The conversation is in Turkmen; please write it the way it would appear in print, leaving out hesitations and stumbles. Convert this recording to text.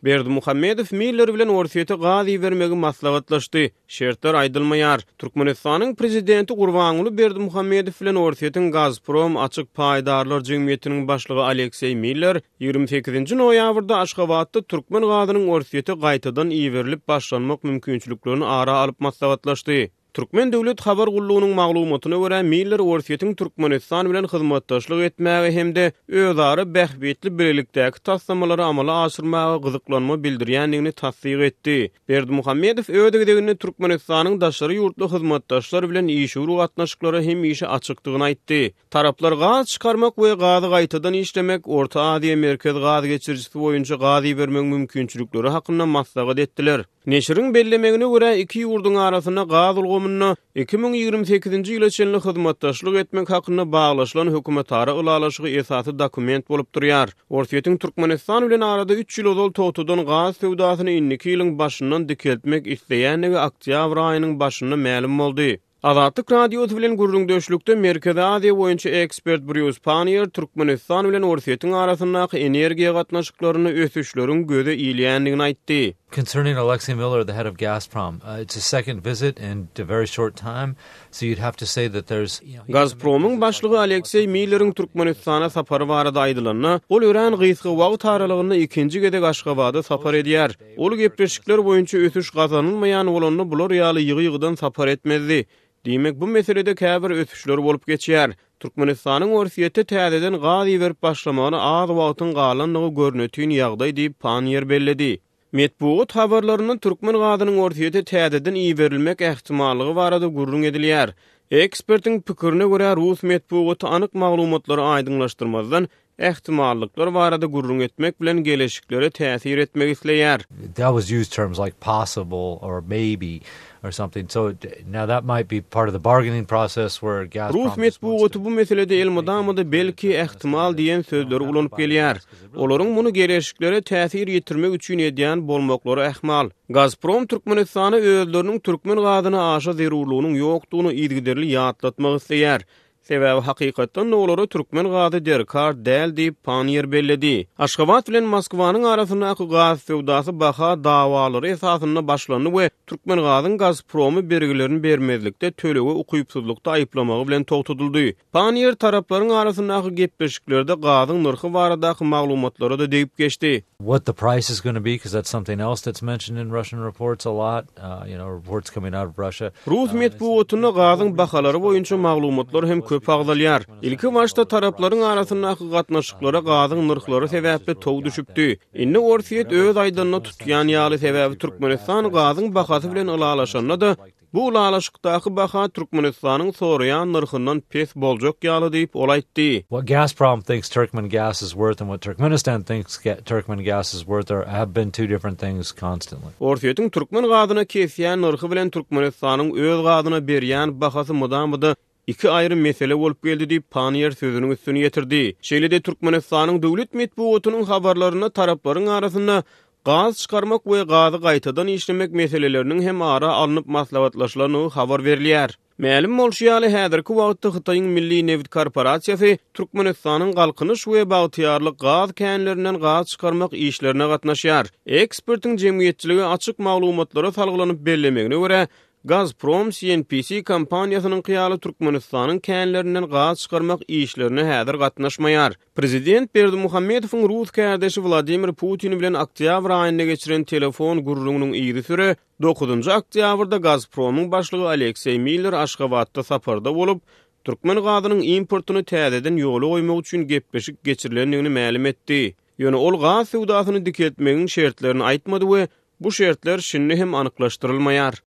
Berdimuhamedow Miller bilen Orsýete gaz ibermegi maslahatlaşdy. Şertler aýdylmaýar. Türkmenistanyň Prezidenti Gurbanguly Berdimuhamedow bilen Orsýetiň Gazprom açyk paýdarlar jemgyýetiniň başlygy Alekseý Miller 28-nji noýabrda Aşgabatda türkmen gazynyň Orsýete gaýtadan iberilip başlanmak mümkinçiliklerini ara alyp maslahatlaşdy. Türkmen döwlet habar gullugynyň maglumatyna görä, Miller Orsýetiň Türkmenistan bilen hyzmatdaşlyk etmäge hem-de özara bähbitli bilelikdäki taslamalary amala aşyrmaga gyzyklanma bildirýändigini tassyk etdi. Berdimuhamedow öz gezeginde Türkmenistanyň daşary ýurtly hyzmatdaşlar bilen işewür gatnaşyklara hemişe açykdygyny aýtdy. Taraplar gaz çykarmak we gazy gaýtadan işlemek, Orta Aziýa-Merkez gaz geçirijisi boýunça gaz ibermegiň mümkinçilikleri hakynda maslahat etdiler. Neşiriň bellemegine görä, iki ýurduň arasynda gaz ulgamynda 2028-nji ýyla çenli hyzmatdaşlyk etmek hakynda baglaşylan hökümetara ylalaşygy esasy dokument bolup durýar. Orsýetiň Türkmenistan bilen arada üç ýyl ozal togtadan gaz söwdasyny indiki ýylyň başyndan dikeltmek isleýändigi oktýabr aýynyň başynda mälim boldy. Azatlyk Radiosy bilen gürrüňdeşlikde Merkezi Aziýa boýunça ekspert Brýus Panniýer Türkmenistan bilen Orsýetiň arasyndaky energiýa gatnaşyklarynda ösüşleriň göze ilýändigini aýtdy. Concerning Alexei Miller, the head of Gazprom, it's his second visit in a very short time, so you'd have to say that there's. Gazpromyň başlygy Alekseý Milleriň Türkmenistana sapary barada aýdylanda, ol örän gysga wagt aralygynda ikinji gezek Aşgabada sapar edýär. Ol gepleşikler boýunça ösüş gazanylmaýan bolanda bular ýaly ýygy-ýygydan sapar etmezdi. Diýmek, bu meselede käbir ösüşler bolup geçýär. Türkmenistanyň Orsýete täzeden gaz iberip başlamagyna az wagtyň galandygy görnetin ýagdaý diýip, Panniýer belledi. Metbugat habarlarynda türkmen gazynyň Orsýete täzeden iberilmek ähtimallygy barada gürrüň edilýär. Ekspertiň pikirine görä, rus metbugaty anyk maglumatlary aýdyňlaşdyrmazdan, ähtimallyklar barada gürrüň etmek bilen geleşiklere täsir etmek isleýär. They always use terms like possible or maybe or something so now that might be part of the bargaining process where Gazprom Rus metbugaty bu meselede elmydama-da belki, ähtimal diýen sözleri ulanyp gelýär. Olaryň muny geleşiklere täsir ýetirmek üçin edýän bolmaklary ähmal. Gazprom Türkmenistana özleriniň türkmen gazyna aşa zerurlygynyň ýokdugyny yzygiderli ýatlatmak isleýär. Sebäbi hakykatdan-da olara türkmen gazy derkar däl diýip, Panniýer belledi. Aşgabat bilen Moskwanyň arasyndaky gaz söwdasy baha dawalary esasynda başlandy we Türkmengazyň Gazpromy bergilerini bermezlikde tölege ukypsyzlykda aýyplamagy bilen togtadyldy. Panniýer taraplaryň arasyndaky gepleşiklerde gazyň nyrhy baradaky maglumatlara-da degip geçdi. What the price is gonna be, cause that's something else that's mentioned in Russian reports a lot, you know, reports coming out of Russia. Rus metbugatynda gazyň bahalary boýunça maglumatlar hem köp agzalýar. Ilki başda taraplaryň arasyndaky gatnaşyklara gazyň nyrhlary sebäpli tow düşüpdi. Indi Orsýet öz aýdanyny tutýan ýaly, sebäbi Türkmenistan gazyň bahasy bilen ylalaşanda-da, Bu ylalaşykdaky baha Türkmenistanyň soraýan nyrhyndan pes boljak ýaly diýip, ol aýtdy. What Gazprom thinks Turkmen gas is worth and what Turkmenistan thinks Turkmen gas is worth are have been two different things constantly. Orsýetiň türkmen gazyna kesýän nyrhy bilen Türkmenistanyň öz gazyna berýän bahasy mydama-da iki aýry mesele bolup geldi diýip, Panniýer sözüniň üstüni ýetirdi. Şeýle-de Türkmenistanyň döwlet metbugatynyň habarlarynda taraplaryň arasynda gaz çykarmak we gazy gaýtadan işlemek meseleleriniň hem ara alnyp maslahatlaşylandygy habar berilýär. Mälim bolşy ýaly, häzirki wagtda Hytaýyň Milli nebit korporasiýasy Türkmenistanyň Galkynyş we Bagtyýarlyk gaz känlerinden gaz çykarmak işlerine gatnaşýar. Ekspertiň jemgyýetçilige açyk maglumatlara salgylanyp bellemegine görä, Gazprom CNPC kompaniýasynyňky ýaly Türkmenistanyň känlerinden gaz çykarmak işlerine häzir gatnaşmaýar. Prezident Berdimuhamedowyň rus kärdeşi Wladimir Putin bilen oktýabr aýynda geçiren telefon gürrüňiniň yzysüre, dokuzynjy oktýabrda Gazpromyň başlygy Alekseý Miller Aşgabatda saparda bolup, türkmen gazynyň importyny täzeden ýola goýmak üçin gepleşik geçirilendigini mälim etdi. Ýöne ol gaz söwdasyny dikeltmegiň şertlerini aýtmady we bu şertler şindi hem anyklaşdyrylmaýar.